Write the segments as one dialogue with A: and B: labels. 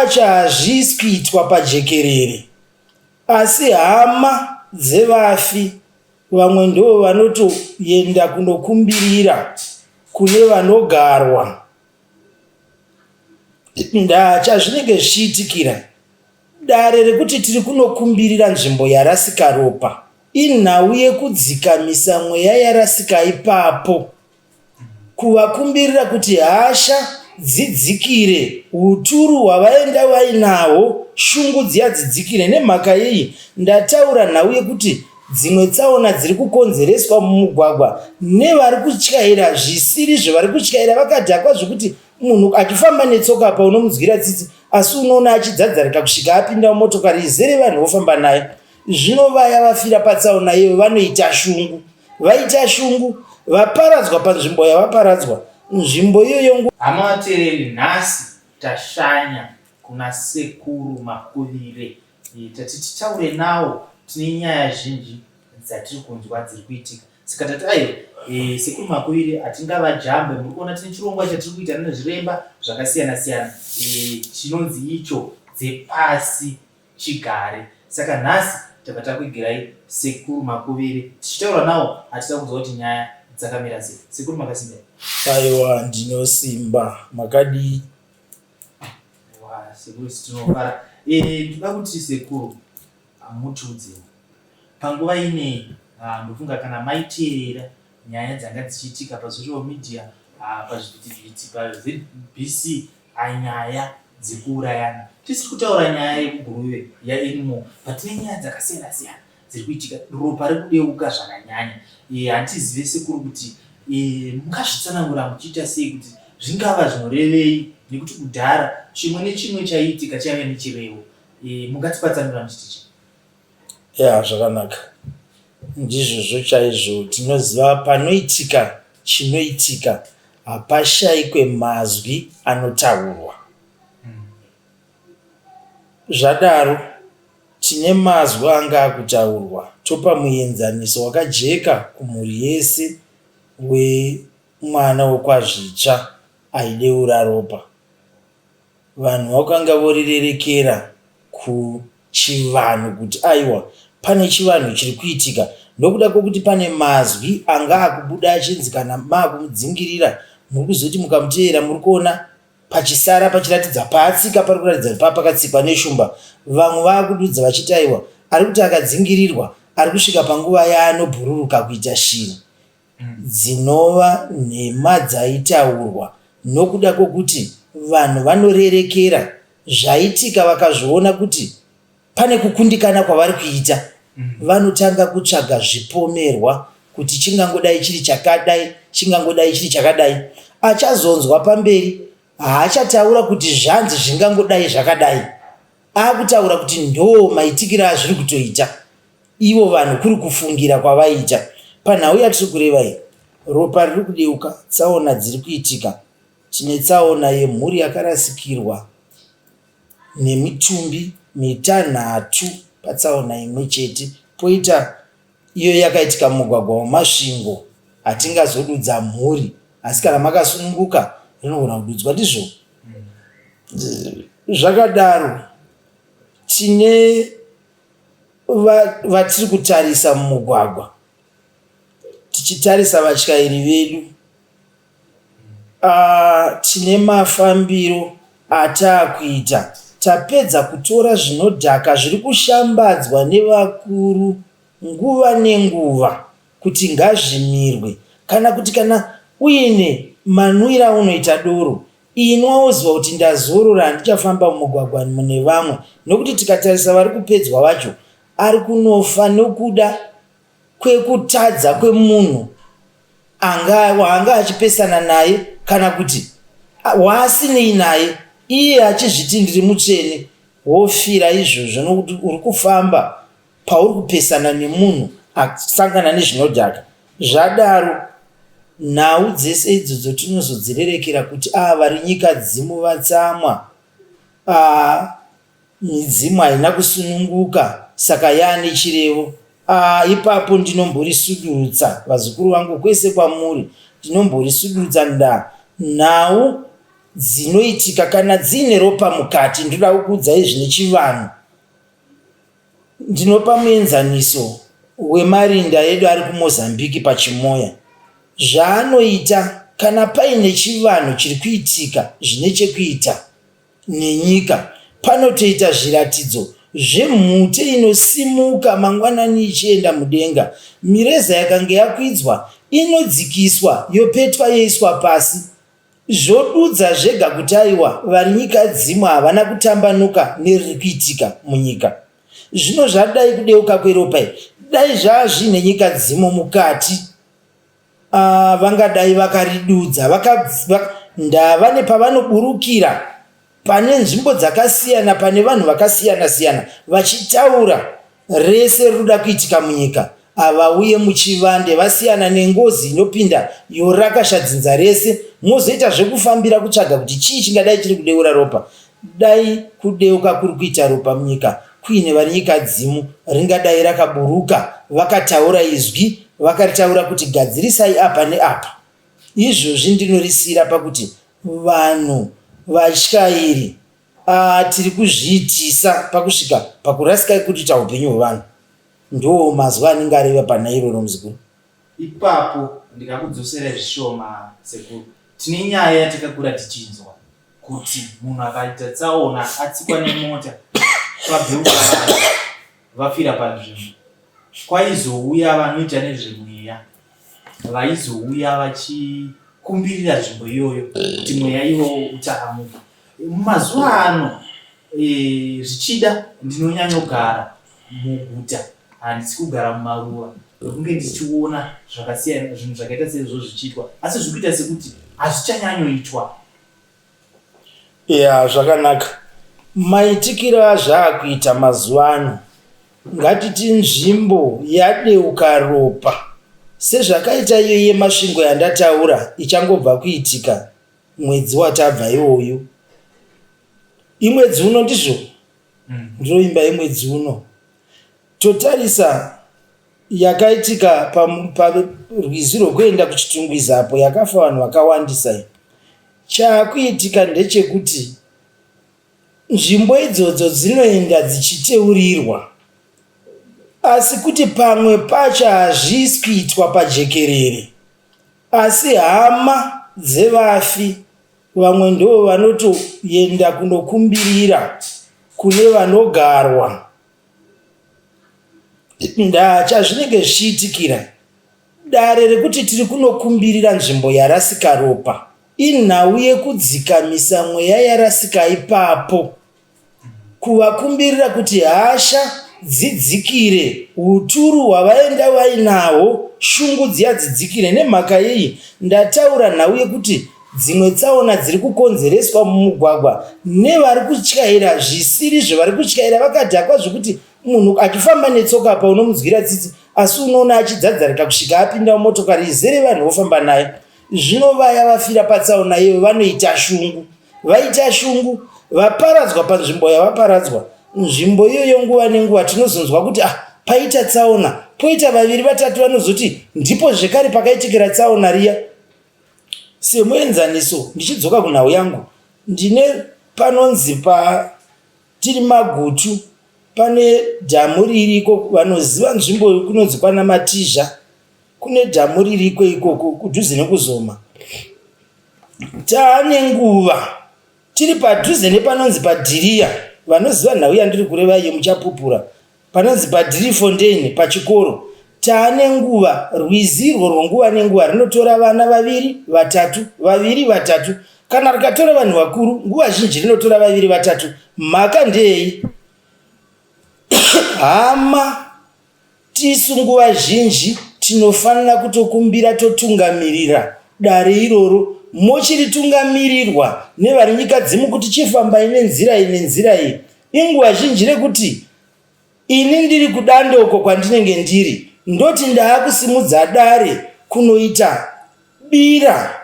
A: pacho hazvisi kuitwa pajekerere asi hama dzevafi vamwe ndoo vanotoenda kunokumbirira kune vanogarwa ndaa chazvinenge zvichiitikira. Dare rekuti tiri kunokumbirira nzvimbo yarasika ropa inhau yekudzikamisa mweya yarasika ipapo. Kuvakumbirira kuti hasha dzidzikire, uturu hwavaenda vainahwo, shungu dziya dzidzikire. Nemhaka yei ndataura nhau yekuti dzimwe tsaona dziri kukonzereswa mumugwagwa nevari kutyaira zvisirizvo, vari kutyaira vakadhakwa zvekuti munhu achifamba netsoka apa unomunzwira tsitsi asi unoona achidzadzarika kusvika apinda mumotokari izere vanhu vofamba naye. Zvino vaya vafira patsaona iyoyo vanoita shungu. Vaita shungu, vaparadzwa panzvimbo yavaparadzwa. Nzvimbo iyoyo ngu.
B: Hama vateereri nhasi tashanya kuna sekuru Makuvire tati titaure nawo tine nyaya zhinji dzatiri kunzwa dziri kuitika saka tati aiwa e, sekuru Makuvire hatingavajambe muri kuona tine chirongwa chatiri kuita nezviremba zvakasiyana siyana e, chinonzi icho dzepasi chigare saka nhasi tabva takuigirai sekuru Makuvire tichitaura nawo hatida kunzwa kuti nyaya dzakamira sei. Sekuru makasimba here?
A: Aiwa ndinosimba makadii?
B: Aiwa sekuru isu tinofara. Eh, ndoda kuti sekuru mutiudzewo panguva inei ah, ndofunga kana maiteerera nyaya dzanga dzichiitika pasocial media ah, pazvivhitivhiti paZBC anyaya dzekuurayana tisiri kutaura nyaya yekuguruve yaanymore but tine nyaya dzakasiyana siyana dziri kuitika ropa rikudeuka zvakanyanya e, handizive sekuru kuti e, mungazvitsanangura muchiita sei kuti zvingava zvinorevei nekuti kudhara chimwe nechimwe chaiitika chaive nechirevo e, mungatipatsanura muchiti chii?
A: Ya zvakanaka. Ndizvozvo chaizvo tinoziva panoitika chinoitika hapashaikwe mazwi anotaurwa. Zvadaro tine mazwi anga akutaurwa topa muenzaniso wakajeka kumhuri yese wemwana wekwaZvitsva aideura ropa. Vanhu vakanga vorirerekera kuchivanhu kuti aiwa pane chivanhu chiri kuitika nokuda kwokuti pane mazwi anga akubuda achinzi kana makumudzingirira muri kuzoti mukamuteera muri kuona pachisara pachiratidza paatsika pari kuratidza kuti papakatsikwa neshumba. Vamwe vakududza vachiti aiwa ari kuti akadzingirirwa ari kusvika panguva yaanobhururuka kuita shiri. Dzinova nhema dzaitaurwa nokuda kwokuti vanhu vanorerekera zvaitika vakazviona kuti pane kukundikana kwavari kuita vanotanga kutsvaga zvipomerwa kuti chingangodai chiri chakadai chingangodai chiri chakadai. Achazonzwa pamberi haachataura kuti zvanzi zvingangodai zvakadai akutaura kuti ndoo maitikiro azviri kutoita. Ivo vanhu kuri kufungira kwavaiita. Panhau yatiri kureva iyi, ropa riri kudeuka, tsaona dziri kuitika. Tine tsaona yemhuri yakarasikirwa nemitumbi mitanhatu patsaona imwe chete, poita iyo yakaitika mumugwagwa weMasvingo. Hatingazodudza mhuri asi kana makasununguka rinogona kududzwa, ndizvo? Zvakadaro, tine vatiri kutarisa mumugwagwa tichitarisa vatyairi vedu uh, tine mafambiro ataakuita tapedza kutora zvinodhaka zviri kushambadzwa nevakuru nguva nenguva kuti ngazvimirwe kana kuti kana uine manwiro aunoita doro Inwa woziva kuti ndazorora handichafamba mumugwagwa mune vamwe nokuti tikatarisa vari kupedzwa vacho ari kunofa nokuda kwekutadza kwemunhu anga waanga achipesana naye kana kuti waasinei naye iye achizviti ndiri mutsvene wofira izvozvo nokuti uri kufamba pauri kupesana nemunhu asangana nezvinodhaka. Zvadaro, nhau dzese idzodzo tinozodzirerekera kuti ah vari nyika dzimu vatsamwa, ah midzimu haina kusununguka saka yaane chirevo. Ah ipapo ndinomborisudurutsa vazukuru vangu kwese kwamuri, ndinomborisurutsa ndaa nhau. dzinoitika kana dziine ropa mukati. Ndoda kukuudzai zvine chivanhu. Ndinopa muenzaniso wemarinda edu ari kuMozambique paChimoya. Zvaanoita kana paine chivanhu chiri kuitika zvine chekuita nenyika, panotoita zviratidzo zvemhute inosimuka mangwanani ichienda mudenga. Mireza yakange yakwidzwa inodzikiswa yopetwa yoiswa pasi. Zvodudza zvega kuti aiwa vari nyikadzimu havana kutambanuka neriri kuitika munyika. Zvino zvadai kudeuka kweropa iri dai zvazviine nyikadzimu mukati ah, vangadai vakaridudza vaka, vaka, ndava nepavanoburukira pane nzvimbo dzakasiyana pane vanhu vakasiyana siyana vachitaura rese rinoda kuitika munyika havauye muchivande vasiyana nengozi inopinda yorakasha dzinza rese mozoita zvekufambira kutsvaga kuti chii chingadai chiri kudeura ropa dai kudeuka kuri kuita ropa munyika kuine vari nyika dzimu ringadai rakaburuka vakataura izwi vakaritaura kuti gadzirisai apa neapa izvozvi ndinorisiyira pakuti Vanhu vatyairi aah tiri kuzviitisa pakusvika pakurasika kutoita hupenyu hwevanhu. Ndoo mazwi anenge areva pana iroro muzukuru.
B: Ipapo ndikakudzoserai zvishoma sekuru. Tine nyaya yatakakura tichinzwa kuti munhu akaita tsaona atsikwa nemota pabheuka vanhu vafira panzvimbo. Kwaizouya vanoita nezvemweya vaizouya vachikumbirira nzvimbo iyoyo kuti mweya iwowo utaramuka. Mazuva ano e, zvichida ndinonyanyogara muguta, handisi kugara mumaruva ekunge ndichiona zvakasiyana zvinhu zvakaita seizvozvo zvichiitwa, asi zviri kuita sekuti hazvichanyanyoitwa.
A: Ya zvakanaka. Maitikiro azvaakuita mazuva ano, ngatiti nzvimbo yadeuka ropa sezvakaita iyo yeMasvingo yandataura ichangobva kuitika mwedzi watabva iwoyu. Imwedzi uno ndizvo? Ndinoimba yemwedzi uno. Totarisa yakaitika parwizi rwekuenda kuChitungwiza apo yakafa vanhu vakawandisa iyi. Chaakuitika ndechekuti nzvimbo idzodzo dzinoenda dzichiteurirwa asi kuti pamwe pacho hazvisi kuitwa pajekerere asi hama dzevafi vamwe ndivo vanotoenda kunokumbirira kune vanogarwa Ndaa chazvinenge zvichiitikira, dare rekuti tiri kunokumbirira nzvimbo yarasika ropa inhau yekudzikamisa mweya yarasika ipapo, kuvakumbirira kuti hasha dzidzikire, uturu hwavaenda vainahwo, shungu dziya dzidzikire. Nemhaka yei ndataura nhau yekuti Dzimwe tsaona dziri kukonzereswa mumugwagwa nevari kutyaira zvisirizvo, vari kutyaira vakadhakwa zvekuti munhu achifamba netsoka apa unomunzwira tsitsi asi unoona achidzadzarika kusvika apinda mumotokari izere vanhu vofamba naye. Zvino vaya vafira patsaona iyoyo vanoita shungu. Vaita shungu, vaparadzwa panzvimbo yavaparadzwa. Nzvimbo iyoyo nguva nenguva tinozonzwa kuti ah, paita tsaona, poita vaviri vatatu vanozoti ndipo zvekare pakaitikira tsaona riya. Semuenzaniso, ndichidzoka kunhau yangu, ndine panonzi pa tiri Magutu pane dhamu ririko, vanoziva nzvimbo kunonzi kwana Matizha kune dhamu ririko ikoko kudhuze nekuzoma. Taane nguva tiri padhuze nepanonzi paDhiriya, vanoziva nhau yandiri kureva iyo muchapupura. Panonzi paDriefontein pachikoro. Taane nguva, rwizi irworwo nguva nenguva rinotora vana vaviri, vatatu, vaviri, vatatu. Kana rikatora vanhu vakuru, nguva zhinji rinotora vaviri, vatatu. Mhaka ndeyei? Hama, tisu nguva zhinji tinofanira kutokumbira totungamirira dare iroro, mochiritungamirirwa nevari nyikadzimu kuti chifambai nenzira iyi nenzira iyi. Inguva zhinji rekuti ini ndiri kudande uko kwandinenge ndiri ndoti ndaakusimudza dare kunoita bira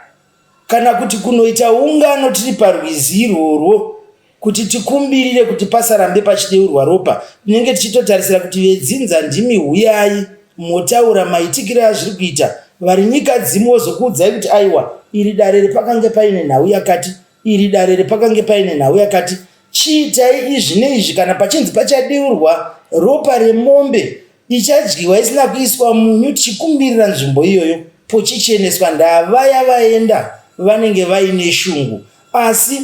A: kana kuti kunoita ungano tiri parwizi irworwo kuti tikumbirire kuti pasarambe pachideurwa ropa. Tinenge tichitotarisira kuti vedzinza ndimi huyai motaura maitikiro azviri kuita. Vari nyikadzimu vozokuudzai kuti aiwa iri dare repakange paine nhau yakati. iri dare repakange paine nhau yakati chiitai izvi neizvi kana pachinzi pachadiurwa ropa remombe ichadyiwa isina kuiswa munyu tichikumbirira nzvimbo iyoyo pochicheneswa ndavaya vaenda vanenge vaine shungu asi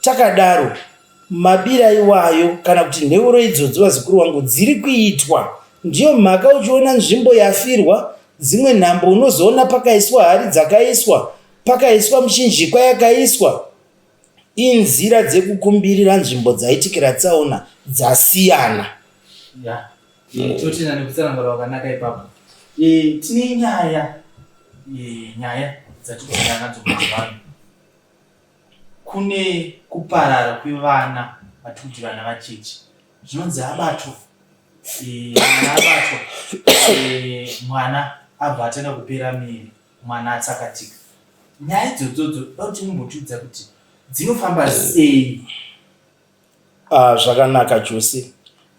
A: takadaro Mabira iwayo kana kuti nheuro idzodzo vazukuru vangu dziri kuitwa. Ndiyo mhaka uchiona nzvimbo yafirwa, dzimwe nhambo unozoona pakaiswa hari dzakaiswa, pakaiswa michinjikwa yakaiswa. Inzira dzekukumbirira nzvimbo dzaitikira tsaona dzasiyana.
B: Ya, eh, totenda nekutsanangura kwakanaka ipapo. Eh, tine nyaya eh, nyaya dzatiri kusangana nadzo mazuva ano. Kune kuparara kwevana vatiri kuti vana vacheche zvinonzi abatwa eh, mwana abatwa eh, mwana abva atanga kupera miri mwana atsakatika nyaya idzodzodzo da kuti mumbotiudza kuti dzinofamba sei
A: Ah, zvakanaka chose.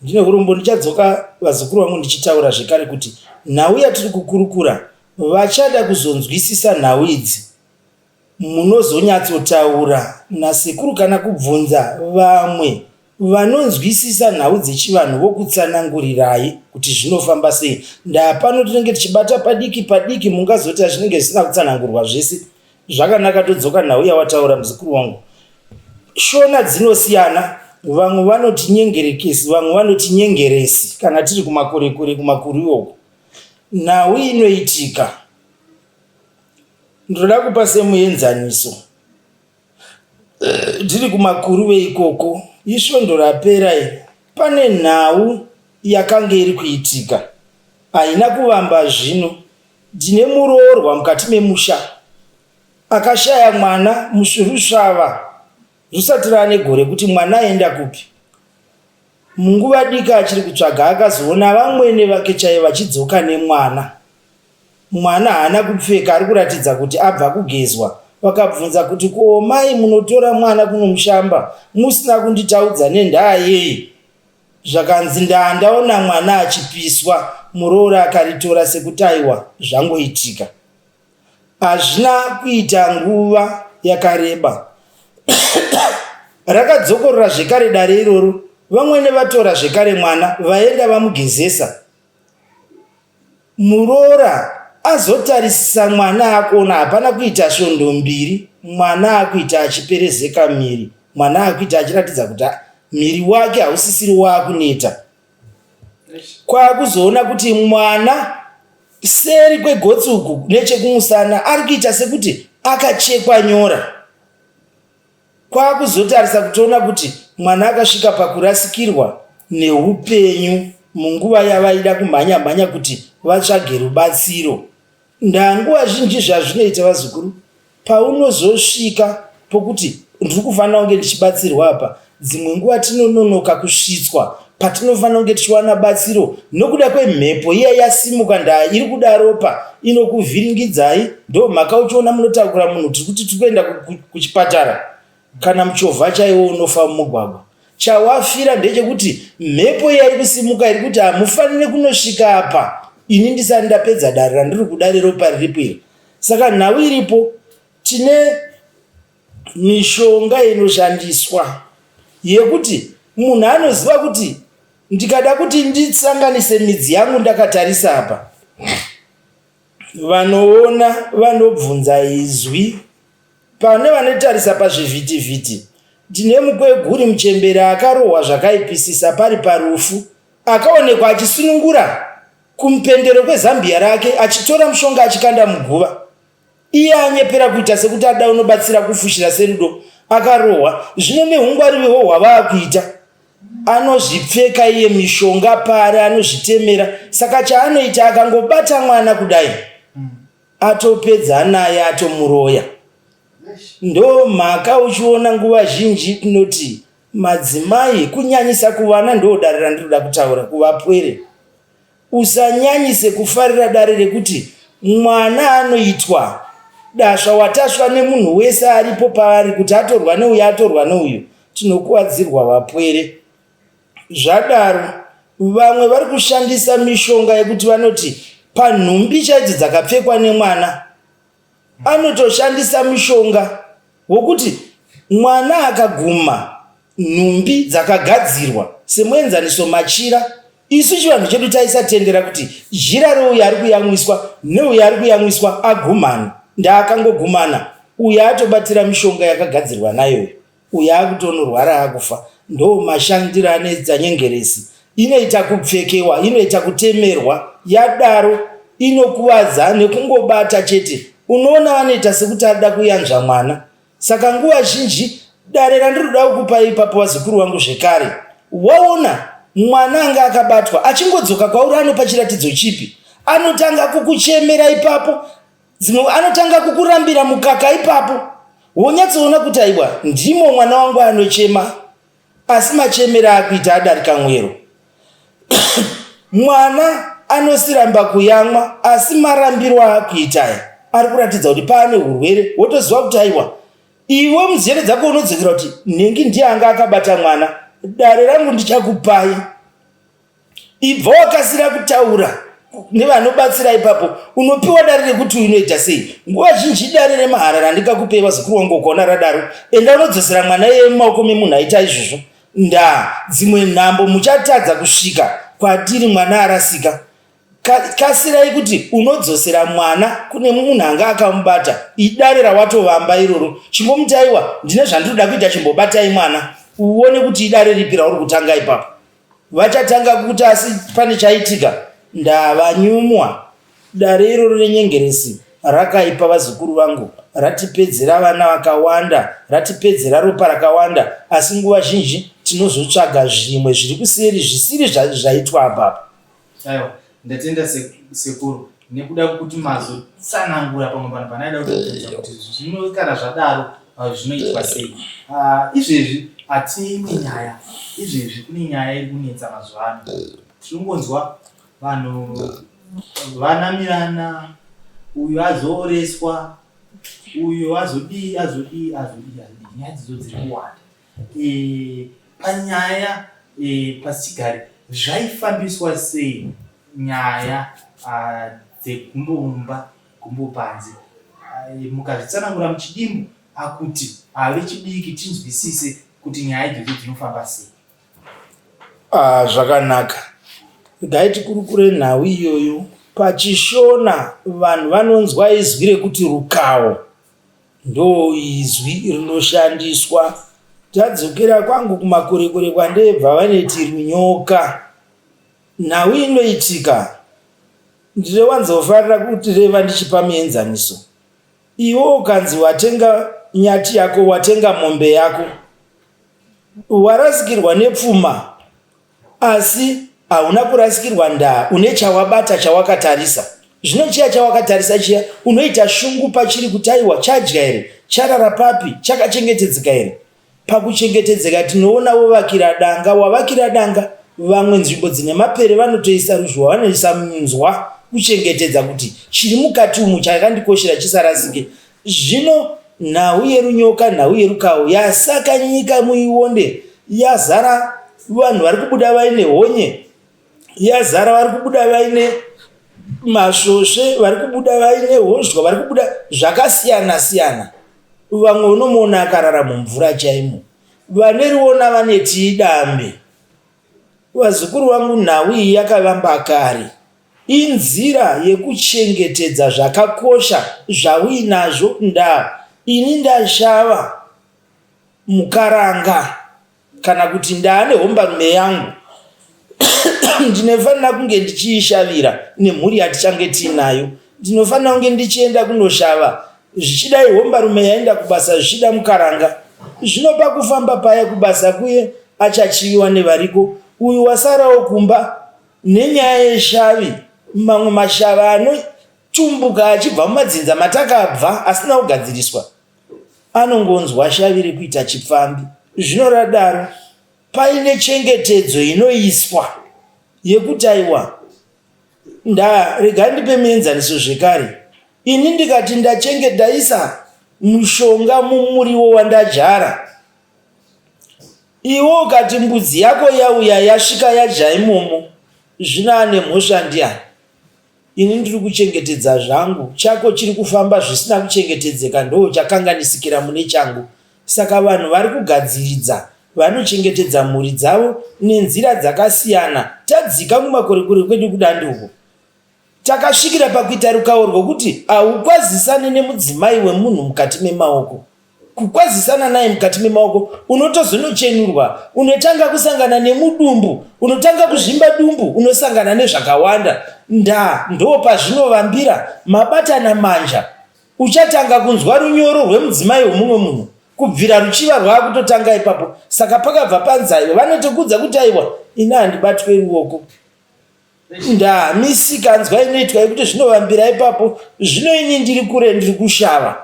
A: Ndine urombo ndichadzoka vazukuru vangu ndichitaura zvekare kuti nhau yatiri kukurukura vachada kuzonzwisisa nhau idzi Munozonyatsotaura nasekuru kana kubvunza vamwe vanonzwisisa nhau dzechivanhu vokutsanangurirai kuti zvinofamba sei. Ndapano tinenge tichibata padiki padiki mungazoti azvinenge zvisina kutsanangurwa zvese. Zvakanaka todzoka nhau yawataura muzukuru wangu. Shona dzinosiyana vamwe vanoti nyengerekesi vamwe vanoti nyengeresi kana tiri kumakorekore kumakuru uko. Nhau inoitika. Ndinoda kupa semuenzaniso, tiri kuMakuruve ikoko isvondo rapera iri, pane nhau yakange iri kuitika haina kuvamba zvino. Ndine muroorwa mukati memusha akashaya mwana rusvava rusati rane gore kuti mwana aenda kupi. Munguva diki achiri kutsvaga akazoona vamwene vake chaivo vachidzoka nemwana. Mwana haana kupfeka ari kuratidza kuti abva kugezwa. Vakabvunza kuti ko mai munotora mwana kunomushamba musina kunditaudza nendaa yei? Zvakanzi ndaa ndaona mwana achipiswa muroora akaritora sekuti aiwa zvangoitika. Hazvina kuita nguva yakareba rakadzokorora zvekare dare iroro vamwene vatora zvekare mwana vaenda vamugezesa. Muroora azotarisisa mwana akuona hapana kuita svondo mbiri mwana akuita achiperezeka miri mwana akuita achiratidza kuti miri wake hausisiri waakuneta kwakuzoona kuti mwana seri kwegotsi uku nechekumusana ari kuita sekuti akachekwa nyora Kwakuzotarisa kutoona kuti mwana akasvika pakurasikirwa neupenyu munguva yavaida kumhanya mhanya kuti vatsvage rubatsiro. Ndanguva zhinji zvazvinoita vazukuru paunozosvika pokuti ndiri kufanira kunge ndichibatsirwa apa dzimwe nguva tinononoka kusvitswa patinofanira kunge tichiwana batsiro nokuda kwemhepo iya yasimuka ndaa iri kuda ropa inokuvhiringidzai ndomhaka uchiona munotakura munhu tiri kuti tiri kuenda kuchipatara kana muchovha chaiwo unofa mumugwagwa chawafira ndechekuti mhepo iya iri kusimuka iri kuti hamufanire kunosvika apa ini ndisati ndapedza dare randiri kuda reropa riripo iri saka nhau iripo tine mishonga inoshandiswa yekuti munhu anoziva kuti ndikada kuti ndisanganise midzi yangu ndakatarisa apa vanoona vanobvunza izwi pane vanotarisa pazvivhitivhiti ndine mukweguri muchembere akarohwa zvakaipisisa pari parufu akaonekwa achisunungura kumupendero kwezambiya rake achitora mushonga achikanda muguva Iye anyepera kuita sekuti ada unobatsira kufushira serudo akarohwa zvino nehungwarivihwo hwavaakuita anozvipfeka iye mishonga pari anozvitemera saka chaanoita akangobata mwana kudai atopedza naye atomuroya ndomhaka uchiona nguva zhinji tinoti madzimai kunyanyisa kuvana ndo dare randinoda kutaura kuvapwere Usanyanyise kufarira dare rekuti mwana anoitwa dasva watasva nemunhu wese aripo paari kuti atorwa neuyu atorwa neuyu. Tinokuwadzirwa vapwere. Zvadaro vamwe vari kushandisa mishonga yekuti vanoti panhumbi chaidzo dzakapfekwa nemwana anotoshandisa mushonga wokuti Mwana akaguma nhumbi dzakagadzirwa, semuenzaniso machira, isu chivanhu chedu taisatendera kuti jira reuyo ari kuyamwiswa neuyo ari kuyamwiswa agumane. Ndaakangogumana, uyo atobatira mishonga yakagadzirwa nayo uyo. Uyo akutonorwara akufa. Ndo mashandiro anoita nyengeresi. Inoita kupfekewa, inoita kutemerwa, yadaro inokuvadza nekungobata chete. Unoona vanoita sekuti arida kuyanzva mwana. Saka nguva zhinji dare randinoda kukupai ipapo vazukuru vangu zvekare. Waona mwana anga akabatwa achingodzoka kwauri anopa chiratidzo chipi? Anotanga kukuchemera ipapo Dzimwe anotanga kukurambira mukaka ipapo wonyatsoona kuti aiwa ndimo mwana wangu anochema asi machemero akuita adarika mwero. Mwana anosiramba kuyamwa asi marambiro aakuita aya ari kuratidza kuti paane urwere wotoziva kuti aiwa iwe munzeve dzako unodzokera kuti nhingi ndiye anga akabata mwana dare rangu ndichakupai. Ibva wakasira kutaura nevanobatsira ipapo unopiwa dare rekuti unoita sei. Nguva zhinji dare remahara randingakupei vazukuru wangu ukaona radaro enda unodzosera mwana iyeye mumaoko memunhu aita izvozvo. Ndaa dzimwe nhambo muchatadza kusvika kwatiri mwana arasika. Kasirai kuti unodzosera mwana kune munhu anga akamubata. Idare rawatovamba iroro. Chimbomuti aiwa ndine zvandinoda kuita chimbobatai mwana uone kuti idare ripi rauri kutanga ipapo. Vachatanga kuti asi pane chaitika ndavanyumwa. Dare iroro renyengeresi rakaipa vazukuru vangu ratipedzera vana vakawanda ratipedzera ropa rakawanda asi nguva zhinji tinozotsvaga zvimwe zviri kuseri zvisiri zvaitwa apapa.
B: Aiwa ndatenda sekuru nekuda kwekuti mazotsanangura pamwe panhu panaida kutobvunza kuti zvino kana zvadaro ah, zvinoitwa sei ah, izvezvi hatine nyaya izvezvi kune nyaya iri kunetsa mazuva ano tinongonzwa vanhu vanamirana uyu azooreswa uyu azodii azodii azodii azodii nyaya dzidzo dziri kuwanda E, panyaya e, pasichigare zvaifambiswa sei nyaya dzegumbo mumba gumbo panze mukazvitsanangura muchidimbu akuti vechidiki tinzwisise kuti nyaya idzodzo dzinofamba sei.
A: Ah, zvakanaka. Regai tikurukure nhau iyoyo. PaChishona vanhu vanonzwa izwi rekuti rukawo. Ndoizwi rinoshandiswa. Tadzokera kwangu kumakorekore kwandebva vaneti runyoka. Nhau inoitika ndinowanzofarira kureva ndichipa muenzaniso. Iwe ukanzi watenga nyati yako, watenga mombe yako, warasikirwa nepfuma Asi hauna kurasikirwa ndaa une chawabata chawakatarisa. Zvino chiya chawakatarisa chiya unoita shungu pachiri kuti aiwa chadya here, charara papi, chakachengetedzeka here. Pakuchengetedzeka tinoona wovakira danga, wavakira danga vamwe nzvimbo dzine mapere vanotoisa ruzhowa vanoisa minzwa kuchengetedza kuti chiri mukati umu chakandikoshera chisarasike. Zvino nhau yerunyoka, nhau yerukawo yasaka nyika muionde yazara vanhu vari kubuda vaine honye, yazara vari kubuda vaine masvosve, vari kubuda vaine hozhwa, vari kubuda zvakasiyana siyana. Vamwe unomuona akarara mumvura chaimo. Vane riona vaneti idambe. Vazukuru vangu nhau iyi yakavamba kare. Inzira yekuchengetedza zvakakosha zvauinazvo ndaa ini ndashava mukaranga kana kuti ndaane hombarume yangu ndinofanira kunge ndichiishavira nemhuri yatichange tiinayo. Ndinofanira kunge ndichienda kunoshava zvichida ihombarume yaenda kubasa zvichida mukaranga. Zvino pakufamba paya kubasa kuye achachiviwa nevariko uyu wasarawo kumba Nenyaya yeshavi, mamwe mashava anotumbuka achibva mumadzinza matakabva asina kugadziriswa anongonzwa shavi rekuita chipfambi. Zvino radaro paine chengetedzo inoiswa yekuti aiwa nda regai ndipe muenzaniso zvekare ini ndikati ndachenge ndaisa mushonga mumuriwo wandadyara Iwe ukati mbudzi yako yauya yasvika yadya imomo zvino ane mhosva ndiani? Ini ndiri kuchengetedza zvangu, chako chiri kufamba zvisina kuchengetedzeka ndoo chakanganisikira mune changu. Saka vanhu vari kugadziridza, vanochengetedza mhuri dzavo nenzira dzakasiyana. Tadzika kumakorekore kwedu kuDande uko, takasvikira pakuita rukawo rwokuti haukwazisane nemudzimai wemunhu mukati memaoko. Kukwazisana naye mukati memaoko unotozonochenurwa, unotanga kusangana nemudumbu, unotanga kuzvimba dumbu, unosangana nezvakawanda. Ndaa ndopazvinovambira, mabatana manja. Uchatanga kunzwa runyoro rwemudzimai wemumwe munhu kubvira ruchiva rwaakutotanga ipapo. Saka pakabva panzi aiwa, vanotokudza kuti aiwa, ini handibatwe ruoko. Ndaa misikanzwa inoitwa yekuti zvinovambira ipapo. Zvino ini ndiri kure, ndiri kushava.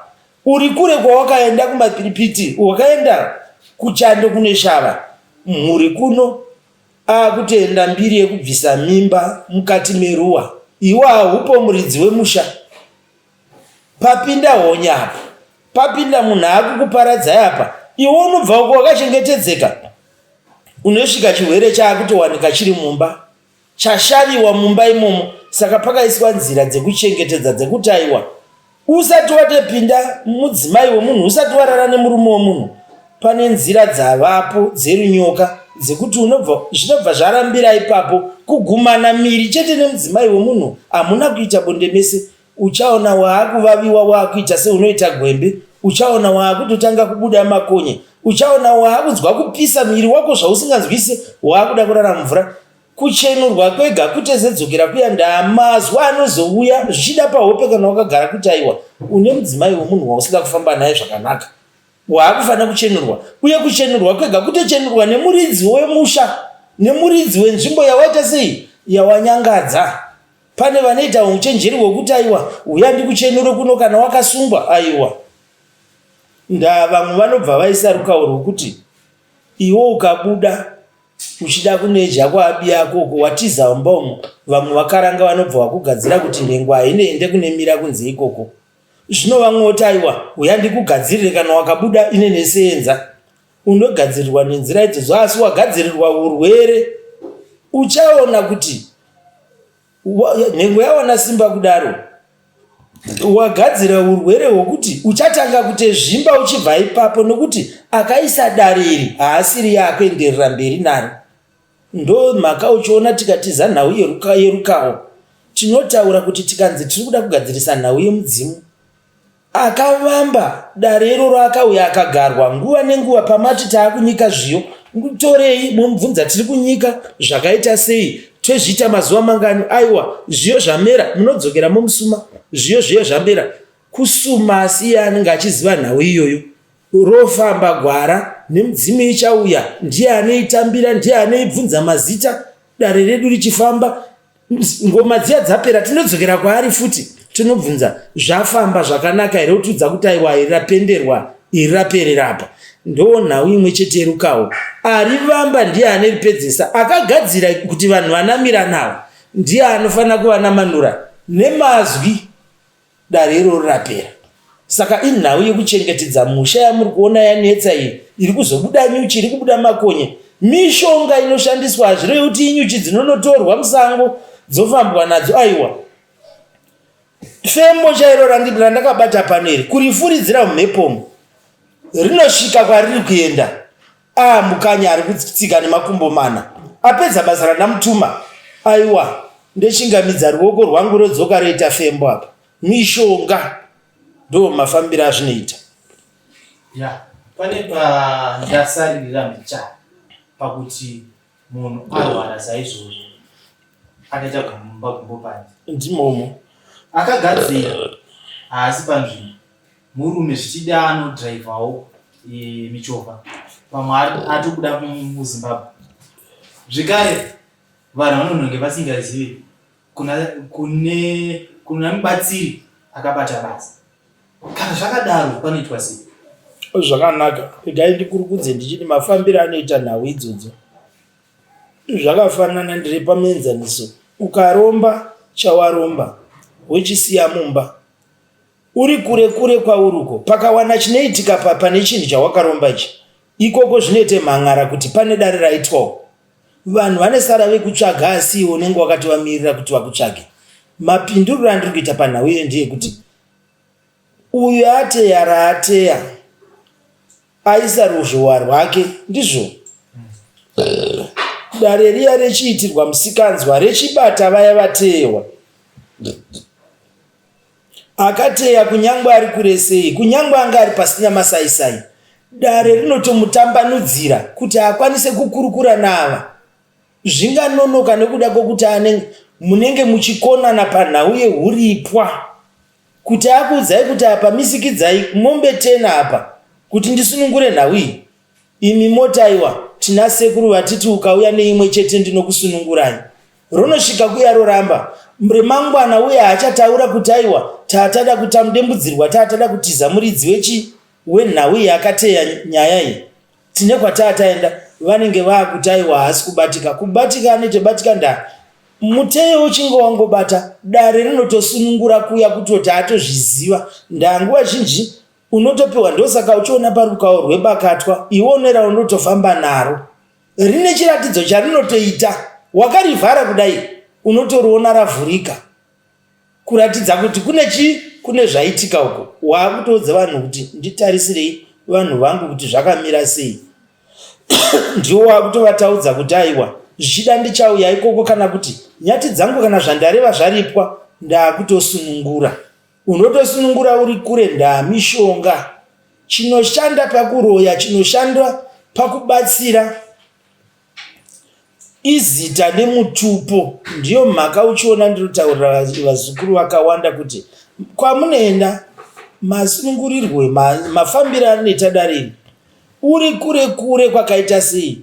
A: Uri kure kwawakaenda kumapiripiti, wakaenda kuchando kune shava. Mhuri kuno akutoenda mbiri yekubvisa mimba mukati meruwa. Iwe haupo muridzi wemusha. Papinda honye apa, papinda munhu akukuparadzai apa, iwe unobva uko wakachengetedzeka, unosvika chirwere chaakutowanika chiri mumba, chashaviwa mumba imomo. Saka pakaiswa nzira dzekuchengetedza dzekuti aiwa, usati watopinda mudzimai wemunhu, usati warara nemurume wemunhu, pane nzira dzavapo dzerunyoka dzekuti unobva zvinobva zvarambira ipapo kugumana miri chete nemudzimai wemunhu hamuna kuita bonde mese uchaona waakuvaviwa waakuita seunoita gwembe uchaona waakutotanga kubuda makonye uchaona waakunzwa kupisa miri wako zvausinganzwise waakuda kurara mvura kuchenurwa kwega kutezedzokera kuya ndamazwa anozouya zvichida pahope kana wakagara kuti aiwa une mudzimai wemunhu wausida kufamba naye zvakanaka Waakufanira kuchenurwa uye kuchenurwa kwega kutochenurwa nemuridzi wemusha nemuridzi wenzvimbo yawaita sei yawanyangadza. Pane vanoita uchenjeri hwekuti aiwa uya ndikuchenure kuno kana wakasungwa aiwa. Ndaa vamwe vanobva vaisa rukawo rwekuti iwe ukabuda uchida kuneja kwaabiyako uko watiza mumba umo vamwe vakaranga vanobva vakugadzira kuti nhengo hainoende kunemira kunze ikoko. Zvino vamwe voti aiwa huya ndikugadzirire kana wakabuda ine neseenza. Unogadzirirwa nenzira idzodzo asi wagadzirirwa urwere uchaona kuti nhengo yawana simba kudaro wagadzira urwere hwokuti uchatanga kutezvimba uchibva ipapo nokuti akaisa dare iri haasiri yaakuenderera mberi naro. Ndomhaka uchiona tikatiza nhau yerukawo tinotaura kuti tikanzi tiri kuda kugadzirisa nhau yemudzimu. Akavamba dare iroro akauya akagarwa nguva nenguva pamati taakunyika zviyo torei momubvunza tiri kunyika zvakaita sei tozviita mazuva mangani aiwa zviyo zvamera munodzokera momusuma zviyo zviyo zvamera kusuma asi iye anenge achiziva nhau iyoyo Rofamba gwara nemidzimu ichauya ndiye anoitambira ndiye anoibvunza mazita dare redu richifamba ngoma dziya dzapera tinodzokera kwaari futi tinobvunza zvafamba zvakanaka here otiudza kuti aiwa iri rapenderwa iri raperera apa ndoo nhau imwe chete yerukawo arivamba ndiye aneripedzesa akagadzira kuti vanhu vanamira nawo ndiye anofanira kuvanamanura nemazwi Dare iroro rapera. Saka inhau yekuchengetedza musha yamuri kuona yanetsa iyi iri kuzobuda nyuchi iri kubuda makonye. Mishonga inoshandiswa hazvirevi kuti inyuchi dzinonotorwa musango dzofambwa nadzo aiwa. Fembo chairo randakabata pano iri kurifuridzira mumhepo umu rinosvika kwariri kuenda. Ah Mukanya ari kutsika nemakumbo mana. Apedza basa randamutuma. Aiwa ndechingamidza ruoko rwangu rodzoka roita fembo apa. Mishonga ndo mafambiro azvinoita.
B: Ya, pane pandasaririra mbichana pakuti munhu arwara saizvozvo akaita gumba gumbo panze.
A: Ndimomo.
B: Akagadzira haasi panzvimbo. Murume zvichida anodrivawo e, michovha pamwe atobuda muZimbabwe. Zvekare vanhu vanononge vasingazivi kuna kune kuna mubatsiri akabata basa. Kana zvakadaro panoitwa sei?
A: Zvakanaka, regai ndikurukudze ndichiti mafambiro anoita nhau idzodzo zvakafanana ndiri pamuenzaniso ukaromba chawaromba wochisiya mumba Uri kure kure kwauri uko pakawana chinoitika pa pane chinhu chawakaromba ichi ikoko zvinoite mhan'ara kuti pane dare raitwa uko. Vanhu vanesara vekutsvaga asi iwe unenge wakatovamirira kuti vakutsvage. Mapinduriro andiri kuita panhau iyoyo ndeyekuti uyu ateya raateya. Aisa ruzhowa rwake, ndizvo? Dare riya rechiitirwa musikanzwa rechibata vaya vateyewa. Akateya kunyangwe ari kure sei, kunyangwe anga ari pasina masaisai, dare rinotomutambanudzira kuti akwanise kukurukura naava. Zvinganonoka nekuda kwokuti anenge munenge muchikonana panhau yehuripwa. Kuti akuudzai kuti apa misikidzai mombe tena apa kuti ndisunungure nhau iyi. Imi moti aiwa tina sekuru vatiti ukauya neimwe chete ndinokusunungurai. Ronosvika kuya roramba. Remangwana uye haachataura kuti aiwa tatada kutamudembudzirwa tatada kutiza muridzi wechi wenhau iyi akateya nyaya iyi. Tine kwataataenda vanenge vaakuti aiwa haasi kubatika. Kubatika anoite batika ndaa. Muteyo uchinge wangobata dare rinotosunungura kuya kutoti atozviziva ndaa nguva zhinji unotopiwa ndosaka uchiona parukawo rwebakatwa iwe une raunotofamba naro rine chiratidzo charinotoita wakarivhara kudai unotoriona ravhurika kuratidza kuti kune chii kune zvaitika uko waakutoudza vanhu kuti nditarisirei vanhu vangu kuti zvakamira sei ndiwo waakutovataudza kuti aiwa zvichida ndichauya ikoko kana kuti nyati dzangu kana zvandareva zvaripwa ndaakutosunungura Unotosunungura uri kure ndaa mishonga. Chinoshanda pakuroya chinoshanda pakubatsira izita nemutupo. Ndiyo mhaka uchiona ndinotaurira vazukuru vakawanda kuti kwamunoenda masunungurirwe mafambiro anoita dare iri uri kure kure kwakaita sei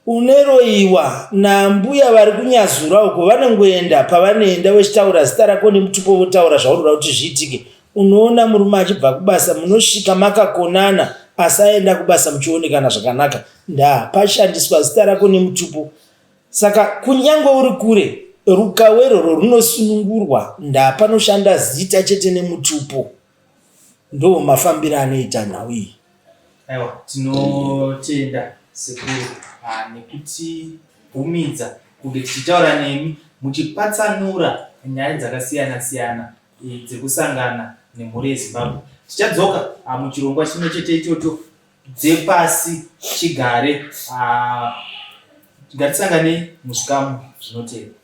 A: Uneroiwa naambuya vari kuNyazura uko vanongoenda pavanoenda vechitaura zita rako nemutupo votaura zvaunoda kuti zviitike. Unoona murume achibva kubasa munosvika makakonana asi aenda kubasa muchionekana zvakanaka. Ndaa pashandiswa zita rako nemutupo saka kunyangwe uri kure rukawo irworwo runosunungurwa ndaa panoshanda zita chete nemutupo. Ndoo mafambiro anoita nhau iyi.
B: Aiwa tinotenda sekuru ah, nekutibvumidza kunge tichitaura nemi muchipatsanura nyaya dzakasiyana siyana eh, dzekusangana nemhuri yeZimbabwe. Tichadzoka ah, muchirongwa chimwe chete ichocho dzepasi chigare. Ah, ngatisanganei muzvikamu zvinotevera.